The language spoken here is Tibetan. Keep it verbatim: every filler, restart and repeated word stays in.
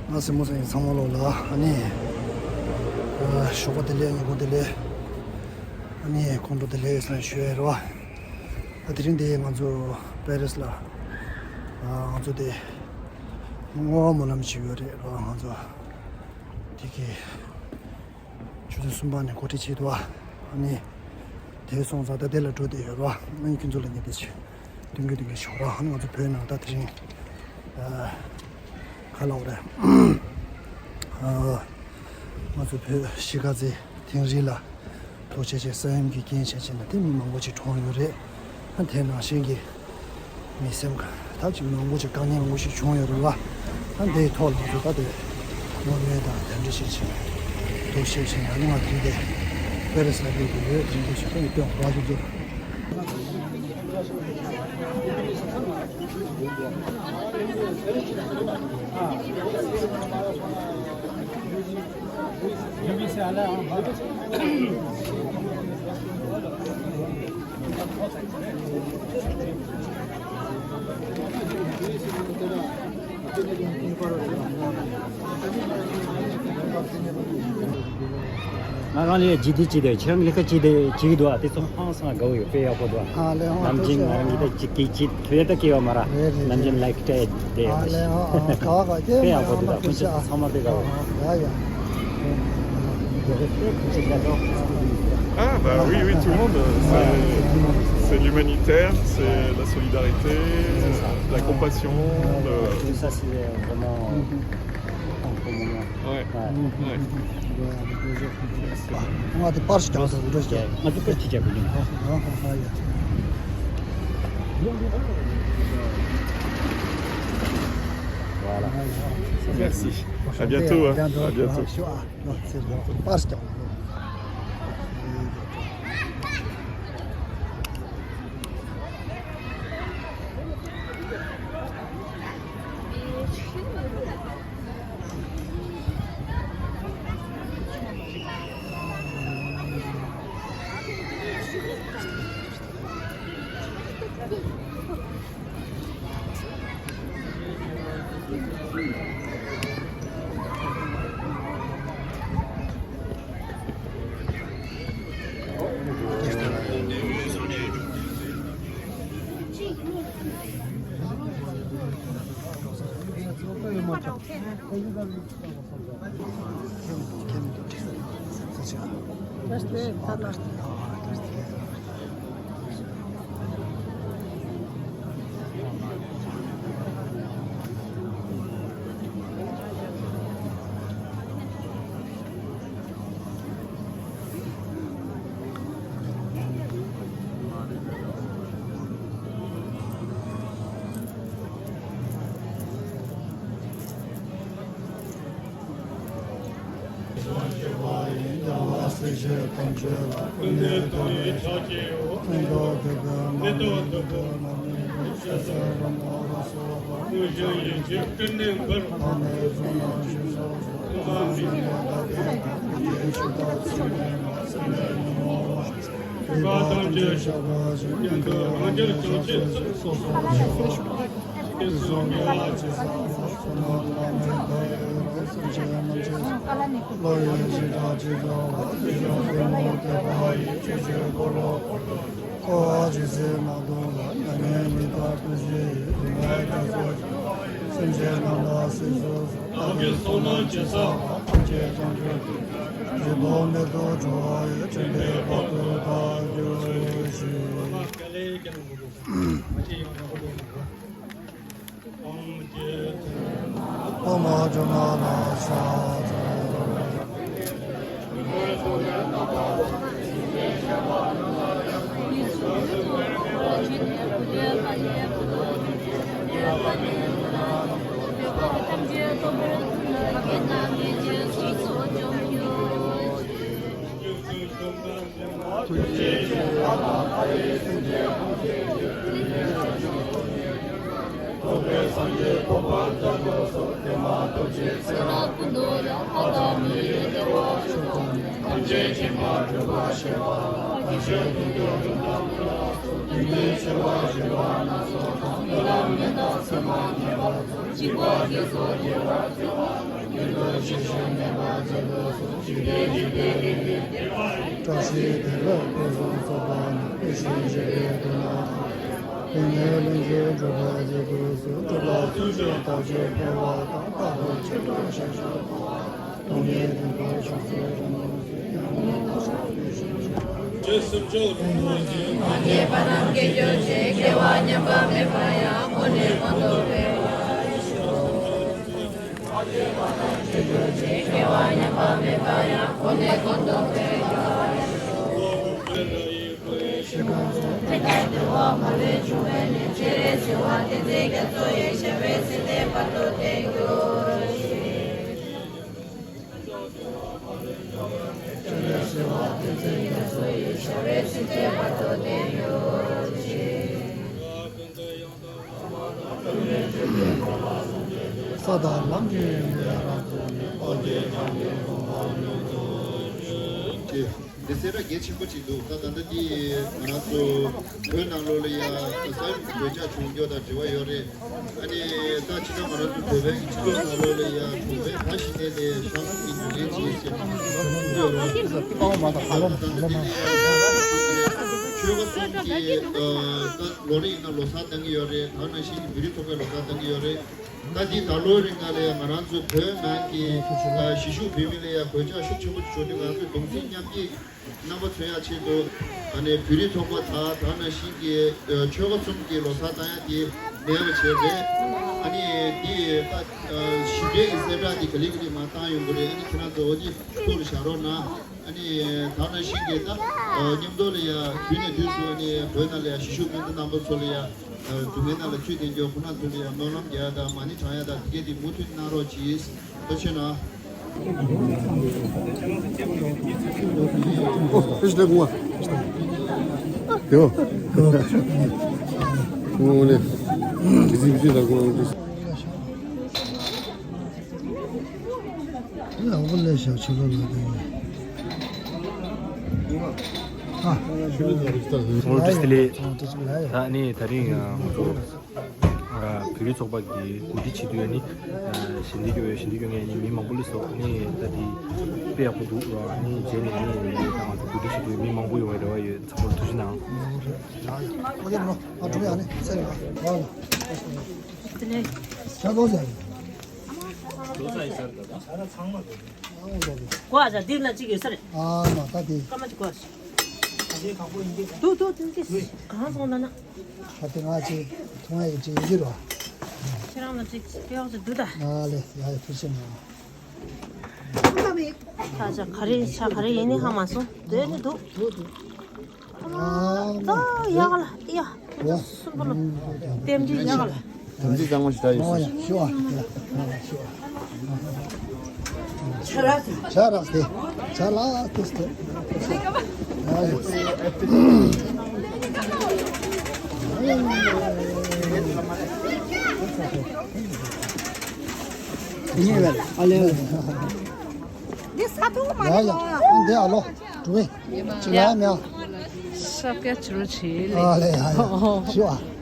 ང་སེམས་མོ་སེམས་ཚང་མ་ལོ་ལ་ཨ་ནི། ཨ། ཞོགས་པ་བདེ་ལེགས། ཉིན་གུང་བདེ་ལེགས། ཨ་ནི་ཁོང་ཁྲོ་བདེ་ལེགས་ཟེར་ཞུ་ཡ་རེད་བ། ཨ། དེ་རིང་འདི་ང་ཚོ་པེ་རིས་ལ། ཨ། ང་ཚོ་དེ་བསྔོ་བ་སྨོན་ལམ་ཞིག་ཡོད་རེད་ར། ང་ཚོ་དེ་གི་ཆུ་ཚོད་གསུམ་པ་ནས་གོ་སྒྲིག་བྱས་འདུག་ཨ་ནི་དེ་སོང་ཙང་ད་དེ་ལ་འགྲོ་བསྡད་ཡོད་ར། ཨ་ནི་ཁྱོད་ཚོ་ལ་ངས་དེ་ཆེ་སྟོན་གི་སྟོན་གི་ཞོག་ར། ཨ་ནི་ང་ཚོ་བོད་ནང་ད་དེ་རིང་། ཨ། ག་ལབ་རེད། ཨ། ང་ཚོ་བོད་གཞིས་ཀ་རྩེ་དིང་རི་ལ་ཐུགས་རྗེ་ཆེ། ས་ཡོམ་གྱི་རྐྱེན་བྱས་བྱས་ནས་དེ་མི་མང་པོ་ཅིག་གྲོངས་ཡོད་རེད། ཨ། དེ་ནང་བཞིན་གྱི་མི་སེམས་ཁ་ད་ཅིག་མང་པོ་ཅིག་དཀའ་ངལ་མང་པོ་ཞིག་བྱུང་ཡོད་རེད་བ། ཨ། དེའི་ཐོག་ལ་ང་ཚོ་ད་དེ་བསྔོ་སྨོན་དང་དེ་འདྲ་བྱས་བྱས་ཐུགས་རྗེ་ཆེ། ཨ་ནི་ང་དེ་འདྲ་པེ་རེ་ས་ཡོད་དེ་ཡོད་དེ་འདྲ་ཞིག་ད་ཡིན་སྟོན་རོགས་ཞུ་རྒྱུ། ང་རང་ལ་ཇི་དེ་ཅི་དེ་ཁྱེད་རང་ལས་ཀ་ཅི་དེ་ཅི་གི་འདུག་ཨ། དེ་ཚོ་ཧང་སང་དགའ་བོ་ཡོད། དཔེ་ཡག་པོ་འདུག་ཨ། ནམ་རྒྱུན་ང་རང་གི་ད་ཅི་གི་ཅི་ཐོས་ད་སྐྱེ་བ་མ་ར། རེད་རེད་ནམ་རྒྱུན་ལའིག་སྤྲད་དེ་ཨ་ལས་ཨ་ཨ་ག་བ་ག་དཔེ་ཡག་པོ་འདུག་ད་ཁོང་ཚོ་ཚང་མ་དཔེ་དགའ་བོ། ཡ་ཡ། Ah bah oui, oui, tout le monde, euh, c'est, c'est l'humanitaire, c'est la solidarité, la compassion, le... Ça, c'est vraiment un bon moment. Ouais, ouais. ང་དེ་པར་ཞིག་རྒྱག་ས་འགྲོ་ཞིག་ང་དེ་པར་ཅིག་རྒྱག་དགོས་ཀྱི། Voilà. Merci. À bientôt, hein. À bientôt. བཀྲ་ཤིས་བདེ་ལེགས་ཕུན་སུམ་ཚོགས་པ་ནི། དེ་བཞིན་གཤེགས་པའི་མཐུ་རྣམས་དང་། དེ་ནས་ལྷུན་གྱིས་གྲུབ་པའི་རྗེས་སུ། སྒྲུབ་པ་ཚུལ་བཞིན་དག་བྱེད་འཕེལ་བ་དང་། རྟག་ཏུ་ཆོས་སྒྲུབ་ཞབས་ཞུ་སྟོང་པ། སྟོང་ཉིད་བདེན་པར་ཕྱག་འཚལ་རོ། ཆོས་སེམས་མཆོག་ལ་ཕུལ་བ་ཅིག། མ་སྐྱེས་པ་རྣམས་སྐྱེ་གྱུར་ཅིག། སྐྱེ་བ་ཉམས་པ་མེད་པ་ཡང་། ཀུན་ནས་ཀུན་ཏུ་འཕེལ་བར་ཤོག། མ་སྐྱེས་པ་རྣམས་སྐྱེ་གྱུར་ཅིག། སྐྱེ་བ་ཉམས་པ་མེད་པ་ཡང་། ཀུན་ནས་ཀུན་ཏུ་འཕེལ་བར་ཤོག། ཤེས་རབ་སོགས་དེ་ལྟར་བདེ་བ་མ་ལུས་འབྱུང་བའི་གནས། སྤྱན་རས་གཟིགས་དབང་བསྟན་འཛིན་རྒྱ་མཚོ་ཡི། ཞབས་པད་སྲིད་མཐའི་བར་དུ་བརྟན་གྱུར་ཅིག། ས་དང་ལམ་གྱི་ཡོན་ཏན་རབ་རྫོགས་ནས། འོད་ཀྱི་ཁམས་ཀྱི་གོ་འཕང་ཡོངས་སུ་རྫོགས་ཤིང་། དེ་གསལ་བསྒྲགས་གལ་ཆེན་པོ་ཅིག་འདུག་ད་ད་ལྟ་འདི་ང་རང་ཚོ་བོད་ནང་ལོགས་ལ་ཡ་ས་ཡོམ་གྱི་གོད་ཆག་བྱུང་རྒྱུ་དང་འབྲེལ་བ་ཡོད་རེད། ཨ་ནི་ད་ཕྱི་ཟླ་ང་རང་ཚོ་བོད་པའི་སྤྱི་ཚོགས་ནང་ལོགས་ལ་ཡ་གྲོང་པའི་བ་ཞིག་ནས་ལས་ཤང་ཤུགས་ཀྱི་ཉོ་མཁན་ཅིག་ཟེར་ཡོད་རེད། ད་ད་ལྟ་འདི་ཆོལ་ཁ་གསུམ་གྱི་ད་ལོ་རེ་ཡིན་ན་ལོ་གསར་བཏང་གི་ཡོད་རེད། ད་ནང་བཞིན་གྱི་བོད་རིགས་ཚོགས་པའི་ལོ་གསར་བཏང་གི་ཡོད་རེད། ད་འདི་ད་ལོའི་རིང་ལ་ལས་ང་རང་ཚོ་བོད་ནང་གི་གཞིས་བཞུགས་བོད་མི་ལ་ཡ་གོད་ཆག་ཤུགས་ཆེན་པོ་ཞིག་བྱུང་ནས། ང་ཚོས་གདུང་སེམས་མཉམ་སྐྱེད་རྣམ་པ་མཚོན་ཡ་ཆེད་དུ་ཨ་ནི་བོད་རིགས་ཚོགས་པ་དང་ད་ནང་བཞིན་གྱི་ཆོལ་ཁ་གསུམ་གྱི་ལོ་གསར་བཏང་ཡ་དེ་མེད་པ་བྱས་རེད། ཨ་ནི་འདི་ད་ཞིབ་ཕྲའི་གི་གསལ་བསྒྲགས་དེ་ག་ལེ་ག་ལེ་མར་བཏང་ཡོང་གི་རེད། ཨ་ནི་ཁྱེད་རང་ཚོ་འོ་དེ་ཐུགས་ལ་བཞག་རོགས་གནང་། ཨ་ནི་ད་ནང་བཞིན་གྱི་ད་མཉམ་དུ་ལ་ཡ་དུས་ནས་དུས་སུ་ཨ་ནི་བོད་ནང་ལ་ཡ་གཞིས་བཞུགས་སྤུན་ཟླ་རྣམ་པ་ཚོ་ལ་ཡ་སྡུག་བསྔལ་ནང་ལ་ཚུད་བསྡད་རྒྱུ་ཁོ་རང་ཚོ་ལ་ཡ་སྨོན་ལམ་རྒྱག་ཡ་དང་མ་ཎི་བགྲང་ཡ་དང་དེ་གས་དེ་མུ་མཐུད་གནང་རོགས་གྱིས། ཐུགས་རྗེ་གནང་། ཨོ་ཨེ་ཤི་ལེ་གུང་ཨ། ཡོ། གུང་ཨ་ལེ། ཇི་ཟིན་ཇི་ཟིན་ལ་གུང་ཨ། ལ་འོ་ལེ་ཤག་ཆུ་ལོ་ལ་དེ། ཨ། ཨོ་ཏུ་སི་ལེ། ཨ་ཏུ་སི་ལེ། ད་ནི་ད་རིང་ང་ཚོ་བོད་རིགས་ཚོགས་པ་གི་གོ་སྒྲིག་བྱེད་དུས་ནི་ཞི་བདེ་སྐྱོང་ཡ་ཞི་བདེ་སྐྱོང་མཁན་ནི་མི་མང་པོ་སླེབས་སོང་། ནི་ད་དེ་དཔེ་ཡག་པོ་འདུག་ར། ནི་རྗེས་ནས་ནི་ད་ང་ཚོ་གོ་སྒྲིག་བྱེད་དུས་མི་མང་པོ་ཡོང་བའི་རེ་བ་ཡོད། ཚང་མར་ཐུགས་རྗེ་གནང་། ཨོ་ཁེ་ནོ། ཨ་ཀྲུང་ཡ་ནི་སེ་རེ་བ། ཤ་ཏོ་ཟེར། གོ་ཨ་ཟ་འདི་ན་གཅིག་ཡོད་ས་རེད། ཨ་མ་ད་དེ། ཀ་མ་ཅིག་གོ་ཨ་ཟ། དུ་དུ་དུ་དུ་གང་སོང་ན་ན། ད་དེ་ང་ཅིག་ཐུང་ཡ་ཡི་ཅིག་ཡོད་ཀྱི་རེད་བ། ཁྱེད་རང་ལ་ཅིག་ཡག་ཅིག་འདུག་ད། ཨ་ལེ་ཡ་ཡ་ཐུགས་རྗེ་གནང་། ད་ཆ་ག་རེ་ཆ་ག་རེ་ཡིན་ནི་ཧ་མ་སོང་། སྡོད་ནི་འདུག། ད་ཡག་ལ་ཡ། གསུམ་པོ་ལ་རྟེན་འབྲེལ་ཡག་ལ། དམ་ཚིག་གཙང་མ་ཞིག་ད་ཡོད་ཟེར། ཤི་བ། ཤི་བ། ཆ་རག་སྟེ། ཆ་ལག་སྟེ་སྟེ། ཨ་ལེ། འདི་ས་ཐུག་མ་ཡ་ཡ། འདི་ཨ་ལོ། འགྲོ་བས། ཅི་ལ་མེད། ཤ་སྐད་ཆུ་རུ་ཆེ་ལེ། ཨ་ལེ་ཡ་ཡ། ཤི་བ།